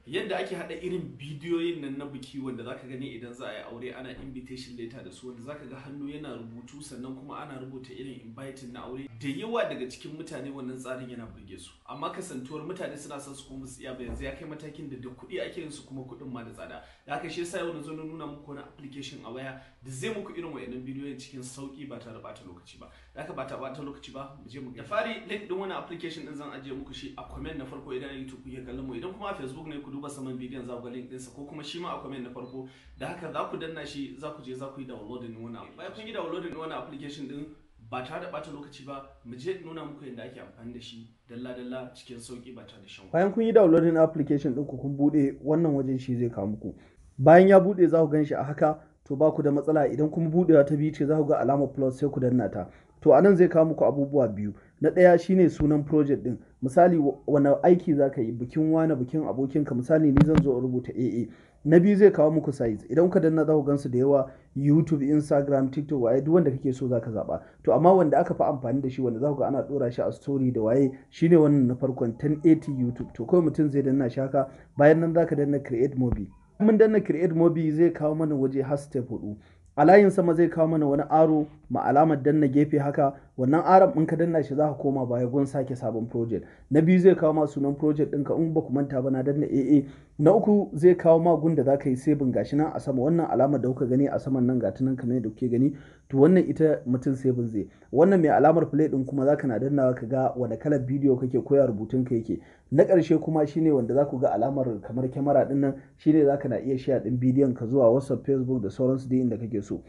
Yadda ake hada irin bidiyoyin nan na biki wanda zaka gani idan za a yi aure, ana invitation letter da su, wanda zaka ga hannu yana rubutu, sannan kuma ana rubuta irin inviting na aure. Da yawa daga cikin mutane wannan tsarin yana burge su, amma kasantuwar mutane suna son su kuma su iya ba, yanzu ya kai matakin da kuɗi ake yin su, kuma kuɗin ma da tsada. Da haka shi yasa yau na zo na nuna muku wani application a waya da zai muku irin wayannan bidiyoyin cikin sauki ba tare da bata lokaci ba. Da haka ba ta bata lokaci ba, mu je mu da fari link din wannan application din zan ajiye muku shi a comment na farko idan a YouTube kuke kallon mu. Idan kuma a Facebook ne, ku duba saman bidiyon, za ku ga link ɗinsa, ko kuma shi ma a comment na farko. Da haka za ku danna shi, za ku je za ku yi downloading wannan abu. Bayan kun yi downloading wannan application din, ba tare da bata lokaci ba, mu je nuna muku yadda ake amfani da shi dalla dalla cikin sauki ba tare da shan. Bayan kun yi downloading application ɗin ku, kun buɗe wannan wajen, shi zai kawo muku. Bayan ya buɗe, za ku gan shi a haka. To, ba ku da matsala. Idan kuma buɗewa ta biyu ce, za ku ga alamar plus, sai ku danna ta. To, anan zai kawo muku abubuwa biyu. Na ɗaya shine sunan project ɗin, misali wani aiki za ka yi, bikin wane, bikin abokinka. Misali ni zan zo in rubuta AA. Na biyu zai kawo muku size. Idan ka danna, za ku gansu da yawa: YouTube, Instagram, TikTok, waye, duk wanda kake so zaka zaba. To, amma wanda aka fi amfani da shi, wanda za ku ga ana dora shi a story da waye, shine wannan na farkon, 1080 YouTube. To, kawai mutum zai danna shi haka. Bayan nan zaka danna create movie. Mun danna create movie, zai kawo mana waje har step hudu. A layin sama zai kawo mana wani arrow ma alamar danna gefe haka. Wannan arrow in ka danna shi, za ka koma baya gun sake sabon project. Na biyu zai kawo ma sunan project ɗinka. In ba ku manta ba, na danna AA. Na uku zai kawo ma gun da za ka yi saving. Gashi nan a sama, wannan alamar da kuka gani a saman nan, gata nan kamar yadda kuke gani. To, wannan ita mutum saving zai. Wannan mai alamar play ɗin kuma, za ka na dannawa ka ga wani kalar bidiyo kake koya rubutun ka yake. Na ƙarshe kuma shine wanda za ku ga alamar kamar kyamara ɗin nan, shine za ka na iya share ɗin bidiyon ka zuwa WhatsApp, Facebook da sauransu, duk inda kake so.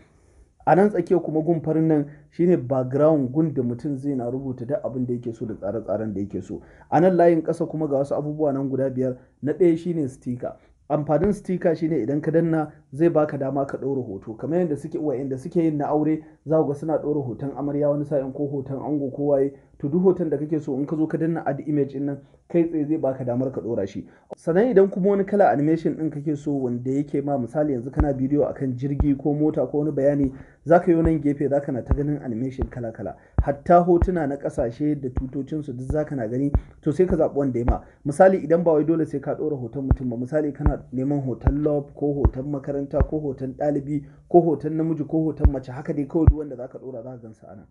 A nan tsakiya kuma, gun farin nan shine background, gun da mutum zai na rubuta duk abin da yake so da tsare-tsaren da yake so. A nan layin ƙasa kuma ga wasu abubuwa nan guda biyar. Na ɗaya shine sticker. Amfanin sticker shine idan ka danna, zai baka dama ka ɗora hoto, kamar yadda suke wa'inda suke yin na aure, za ku ga suna ɗora hoton amarya wani sa'in, ko hoton ango, ko waye. To, duk hoton da kake so, in ka zo ka danna add image din nan, kai tsaye zai baka damar ka ɗora shi. Sannan idan kuma wani kala animation din kake so wanda yake ma, misali yanzu kana bidiyo akan jirgi ko mota ko wani bayani, zaka yi nan gefe, zaka na ta ganin animation kala kala, hatta hotuna na kasashe da tutocinsu duk zaka na gani. To, sai ka zaɓi wanda ya ma. Misali idan ba wai dole sai ka ɗora hoton mutum ba, misali kana neman hoton love, ko hoton makaranta, ko hoton ɗalibi, ko hoton namiji, ko hoton mace, haka dai kawai duk wanda zaka ɗora zaka gansa anan.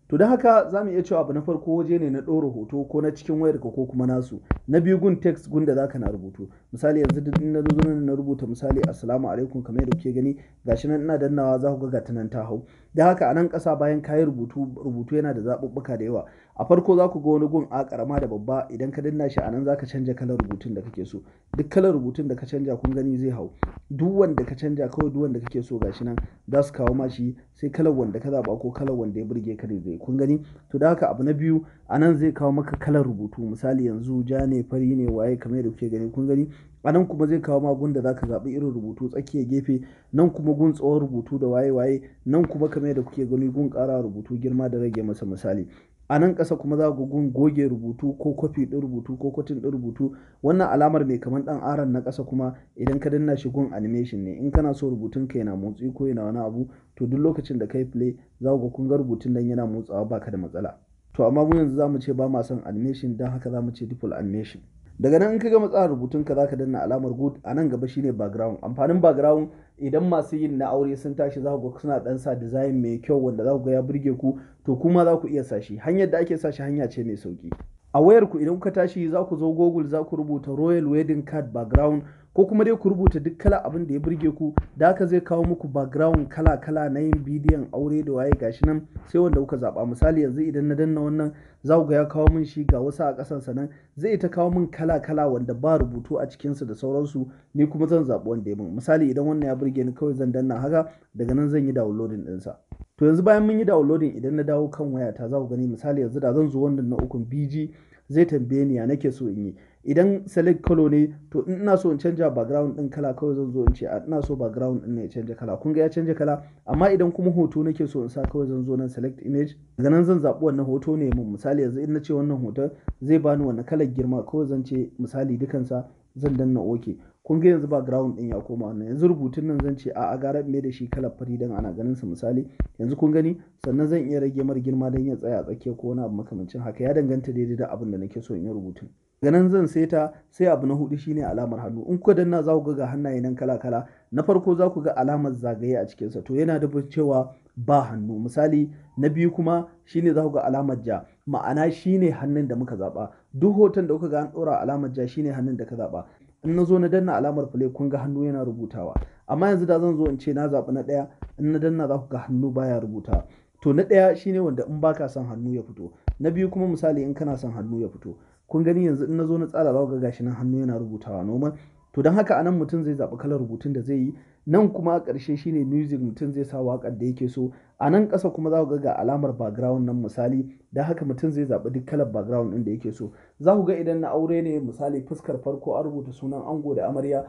To, don haka za mu iya cewa abu na farko waje ne na ɗora hoto, ko na cikin wayarka ko kuma nasu. Na biyu gun text, gun da zaka na rubutu. Misali yanzu duk na zo na rubuta, misali, "Assalamu alaikum", kamar yadda kuke gani, gashi nan ina dannawa, za ku ga gata nan ta hau. Da haka a nan ƙasa, bayan kayi rubutu, rubutu yana da zaɓuɓɓuka da yawa. A farko za ku ga wani gun a ƙarama da babba. Idan ka danna shi a nan, za ka canja kalar rubutun da kake so. Duk kalar rubutun da ka canja, kun gani zai hau. Duk wanda ka canja, kawai duk wanda kake so, gashi nan za su kawo ma shi, sai kalar wanda ka zaɓa ko kalar wanda ya burge ka da zai, kun gani. To, da haka abu na biyu a nan zai kawo maka kalar rubutu. Misali yanzu ja ne, fari ne, waye, kamar yadda kuke gani, kun gani. A nan kuma zai kawo ma gun da zaka zaɓi irin rubutu, tsakiyar gefe. Nan kuma gun tsawon rubutu da waye waye. Nan kuma, kamar yadda kuke gani, gun ƙara rubutu girma da rage masa. Misali a nan ƙasa kuma za ku gun goge rubutu, ko kwafi ɗin rubutu, ko cutting ɗin rubutu. Wannan alamar mai kamar ɗan arrow n na ƙasa kuma, idan ka danna shi, gun animation ne. In kana so rubutun ka yana motsi ko yana wani abu, to duk lokacin da kai play, za ku ga, kun ga rubutun nan yana motsawa, baka da matsala. To, amma mu yanzu za mu ce ba ma son animation, don haka za mu ce default animation. Daga nan in ka gama tsara rubutun ka, zaka danna alamar good. A nan gaba shine background. Amfanin background, idan masu yin na aure sun tashi, za ku ga suna dan sa design mai kyau wanda za ku ga ya burge ku. To, kuma za ku iya sa shi. Hanyar da ake sa shi hanya ce mai sauki. A wayar ku, idan kuka tashi, za ku zo Google, za ku rubuta "royal wedding card background", ko kuma dai ku rubuta duk kala abin da ya burge ku. Da haka zai kawo muku background kala kala na yin bidiyon aure da waye. Gashi nan, sai wanda kuka zaba. Misali yanzu idan na danna wannan, za ku ga ya kawo min shi, ga wasu a ƙasan sa nan. Zai ta kawo min kala kala wanda ba rubutu a cikinsu da sauransu. Ni kuma zan zaɓi wanda ya min. Misali idan wannan ya burge ni, kawai zan danna haka. Daga nan zan yi downloading ɗinsa. To, yanzu bayan mun yi downloading, idan na dawo kan wayata, za ku gani, misali yanzu da zan zo wannan na ukun, BG, zai tambaye ni ya nake so in yi. Idan select color ne, to in ina so in canja background din kala, kawai zan zo in ce ina so background din ne ya canja kala. Kun ga ya canja kala. Amma idan kuma hoto nake so in sa, kawai zan zo nan select image. Daga nan zan zaɓi wannan hoto ne mun. Misali yanzu in na ce wannan hoton zai bani wannan kalar girma, kawai zan ce misali dukansa, zan danna OK. Kun ga yanzu background din ya koma wannan. Yanzu rubutun nan zan ce a'a, gara mai da shi kalar fari dan ana ganin sa. Misali yanzu kun gani. Sannan zan iya rage mar girma dan ya tsaya a tsakiya ko wani abu makamancin haka, ya danganta daidai da abin da nake so in yi rubutun. Ganin zan seta. Sai abu na hudu shine alamar hannu. In kuka danna, za ku ga hannaye nan kala kala. Na farko za ku ga alamar zagaye a cikinsa, to yana nufin cewa ba hannu. Misali, na biyu kuma shine za ku ga alamar ja, ma'ana shine hannun da muka zaba. Duk hoton da kuka ga an ɗora alamar ja, shine hannun da ka zaba. In na zo na danna alamar play, kun ga hannu yana rubutawa. Amma yanzu da zan zo in ce na zaɓi na ɗaya, in na danna za ku ga hannu baya rubuta. To na ɗaya shine wanda in baka son hannu ya fito. Na biyu kuma, misali, in kana son hannu ya fito. Kun gani, yanzu in na zo na tsara, za ku ga gashi nan hannu yana rubutawa normal. To don haka anan mutum zai zaɓi kalar rubutun da zai yi. Nan kuma a ƙarshe shine music, mutum zai sa waƙar da yake so. A nan ƙasa kuma za ku ga alamar background nan misali. Don haka mutum zai zaɓi duk kalar background ɗin da yake so. Za ku ga idan na aure ne, misali, fuskar farko a rubuta sunan ango da amarya,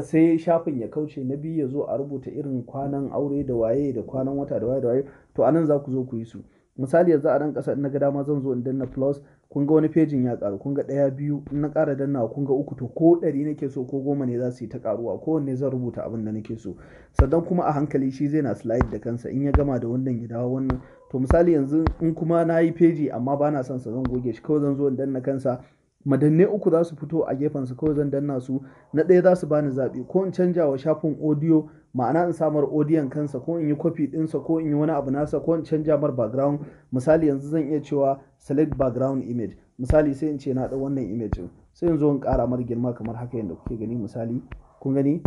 sai shafin ya kauce, na biyu ya zo a rubuta irin kwanan aure da waye da kwanan wata da waye da waye. To anan za ku zo ku yi su. Misali, yanzu a nan ƙasa in na ga dama zan zo in danna plus, kun ga wani fejin ya ƙaru. Kun ga ɗaya, biyu, in na ƙara dannawa kun ga uku. To ko 100 nake so ko 10 ne, za su yi ta ƙaruwa. Kowanne zan rubuta abin da nake so. Sannan kuma a hankali shi zai na slide da kansa, in ya gama da wannan ya dawo wannan. To misali, yanzu in kuma na yi feji amma ba na son sa, zan goge shi. Kawai zan zo in danna kansa, madanne uku za su fito a gefensu, kawai zan danna su. Na ɗaya za su bani zaɓi, ko in canja wa shafin audio, ma'ana in samar audio kansa, ko in yi copy ɗinsa, ko in yi wani abu nasa, ko in canja mar background. Misali, yanzu zan iya cewa select background image. Misali, sai in ce na ɗau wannan image ɗin, sai in zo in ƙara mar girma kamar haka yadda kuke gani. Misali, kun gani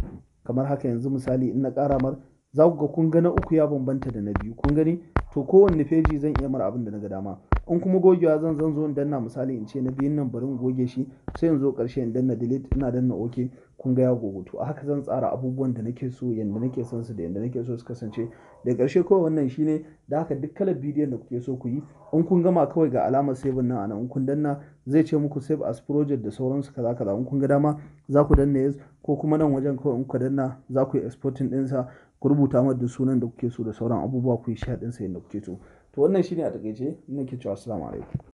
kamar haka. Yanzu misali in na ƙara mar, za ku ga, kun ga na uku ya bambanta da na biyu, kun gani. To kowanne feji zan iya mara abin da na ga dama. In kuma gogewa zan zo in danna, misali in ce na biyun nan bari in goge shi, sai in zo ƙarshe in danna delete, ina danna OK, kun ga ya gogu. To a haka zan tsara abubuwan da nake so, yanda nake son su da yanda nake so su kasance. Da ƙarshe kawai wannan shine. Da haka duk kalar bidiyon da kuke so ku yi, in kun gama, kawai ga alamar save nan anan. In kun danna, zai ce muku save as project da sauransu, kaza kaza. In kun ga dama za ku danna yes, ko kuma nan wajen kawai in ku danna za ku yi exporting ɗinsa, ku rubuta mata sunan da kuke so da sauran abubuwa, ku yi share ɗinsa yanda kuke so. To wannan shine a takaice. Nake cewa assalamu alaikum.